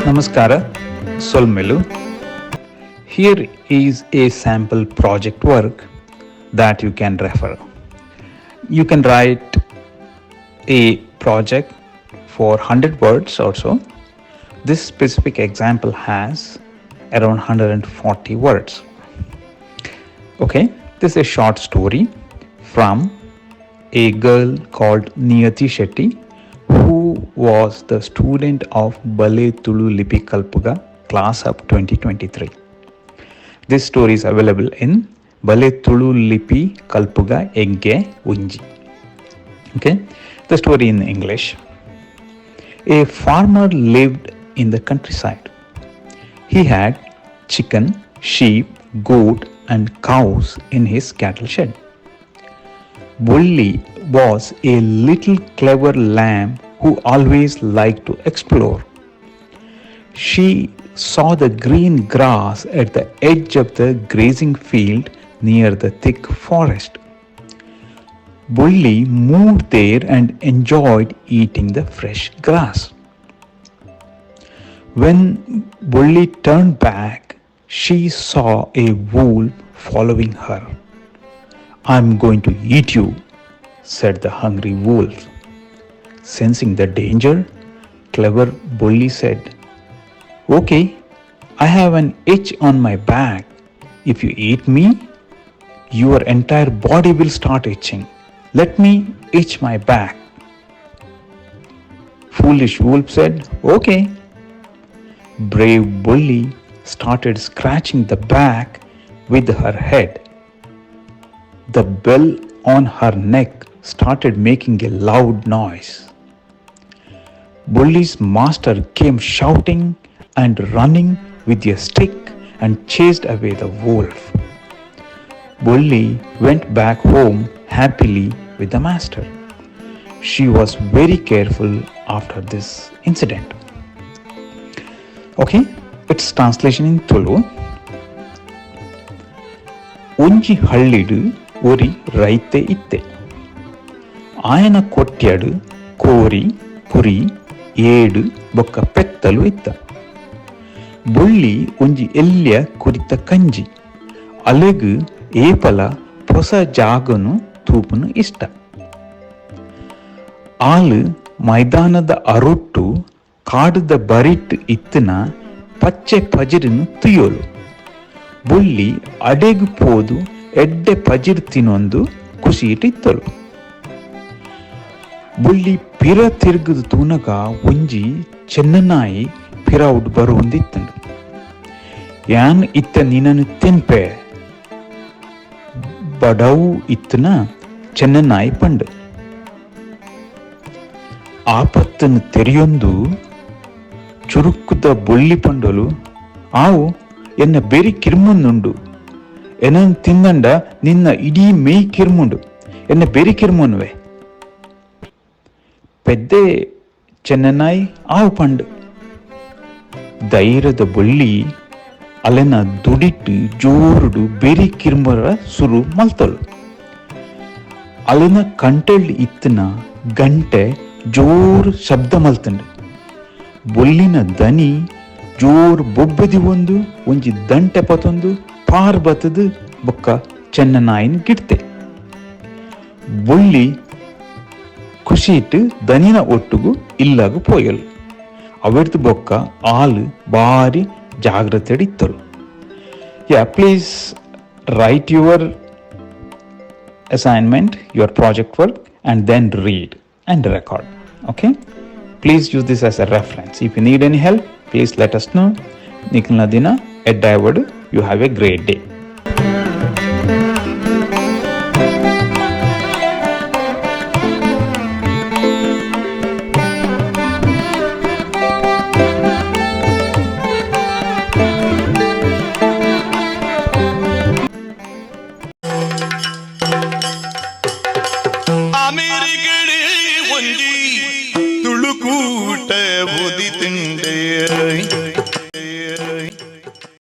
Namaskara, Solmelu. Here is a sample project work that you can refer. You can write a project for 100 words or so. This specific example has around 140 words. Okay, this is a short story from a girl called Niyati Shetty, who was the student of Bale Tulu Lipi Kalpuga class of 2023. This story is available in Bale Tulu Lipi Kalpuga Egge Unji. Okay, the story in English. A farmer lived in the countryside. He had chicken, sheep, goat, and cows in his cattle shed. Bulli was a little clever lamb who always liked to explore. She saw the green grass at the edge of the grazing field near the thick forest. Bulli moved there and enjoyed eating the fresh grass. When Bulli turned back, she saw a wolf following her. "I'm going to eat you," said the hungry wolf. Sensing the danger, clever Bulli said, "Okay, I have an itch on my back. If you eat me, your entire body will start itching. Let me itch my back." Foolish wolf said, "Okay." Brave Bulli started scratching the back with her head. The bell on her neck started making a loud noise. Bulli's master came shouting and running with a stick and chased away the wolf. Bulli went back home happily with the master. She was very careful after this incident. Okay, its translation in Tulu. ಒಂಜಿ ಹಳ್ಳಿಡ್ ಒರಿ ರೈತೆ ಇತ್ತೆ. ಆಯನ ಕೊಟ್ಯಡ್ ಕೋರಿ, ಕುರಿ, ಏಡು ಬೊಕ್ಕ ಪೆತ್ತಲು ಇತ್ತ. ಬೊಳ್ಳಿ ಒಂಜಿ ಎಲ್ಯ ಕುರಿತ ಕಂಜಿ. ಅಲೆಗ್ ಏಪಲ ಪೊಸ ಜಾಗನು ತೂಪುನು ಇಷ್ಟ. ಆಲ್ ಮೈದಾನದ ಅರೊಟ್ಟು ಕಾಡುದ ಬರಿಟ್ ಇತ್ತಿನ ಪಚ್ಚೆ ಪಜಿರಿನು ತುಯೋಲು. ಬೊಳ್ಳಿ ಅಡೆಗ್ ಪೋದು ಎಡ್ಡೆ ಪಜಿರ್ ತಿನೊಂದು ಖುಷಿಟ್ ಇತ್ತಲು. ಬೊಳ್ಳಿ ಪಿರ ತಿರುಗದು ತೂನಗ ಒಂಜಿ ಚೆನ್ನನಾಯಿ ಪಿರವುಡ್ ಬರುವಂದಿತ್ತಂಡು. ಯಾನ್ ಇತ್ತ ನಿನನು ತಿನ್ಪೆ, ಬಡವು ಇತ್ತನ ಚೆನ್ನನಾಯಿ ಪಂಡು. ಆಪತ್ತನ್ನು ತೆರೆಯೊಂದು ಚುರುಕುದ ಬೊಳ್ಳಿ ಪಂಡಲು, ಆವು, ಎನ್ನ ಬೆರಿ ಕಿರ್ಮುಂದುಂಡು. ಎನನ್ ತಿಂದಂಡ ನಿನ್ನ ಇಡೀ ಮೆಯ್ ಕಿರ್ಮುಂಡು. ಎನ್ನ ಬೆರಿ ಕಿರ್ಮುನ್ವೆ. ಪೆದ್ದೆ ಚೆನ್ನನಾಯಿ ಆವು ಪಂಡು. ಧೈರ್ಯದ ಬೊಳ್ಳಿ ಅಲೆನ ದುಡಿಟ್ಟು ಜೋರುಡು ಬೆರಿ ಕಿರ್ಮರ ಸುರು ಮಲ್ತಳು. ಅಲೆನ ಕಂಟೆಳ್ ಇತ್ತಿನ ಗಂಟೆ ಜೋರು ಶಬ್ದ ಮಲ್ತಂಡು. ಬೊಲ್ಲಿನ ದನಿ ಜೋರು ಬೊಬ್ಬದಿ ಒಂದು ಒಂಜಿ ದಂಟೆ ಪತೊಂದು ಪಾರ್ ಬತ್ತದು ಬೊಕ್ಕ ಚೆನ್ನ ನಾಯಿನ ಗಿಡ್ತೆ. ಬೊಳ್ಳಿ ಖುಷಿಟ್ ದನಿನ ಒಟ್ಟುಗು ಇಲ್ಲಾಗು ಪೋಯಲು. ಅವೆಡ್ದು ಬೊಕ್ಕ ಆಲು ಬಾರಿ ಜಾಗ್ರತೆ ಇತ್ತರು. Yeah, please write your assignment, your project work, and then read and record. Okay? Please use this as a reference. If you need any help, please let us know. ನಿಕ್ಲೆನ ದಿನ ಎಡ್ಡೆ ಆವಡ್. You have a great day.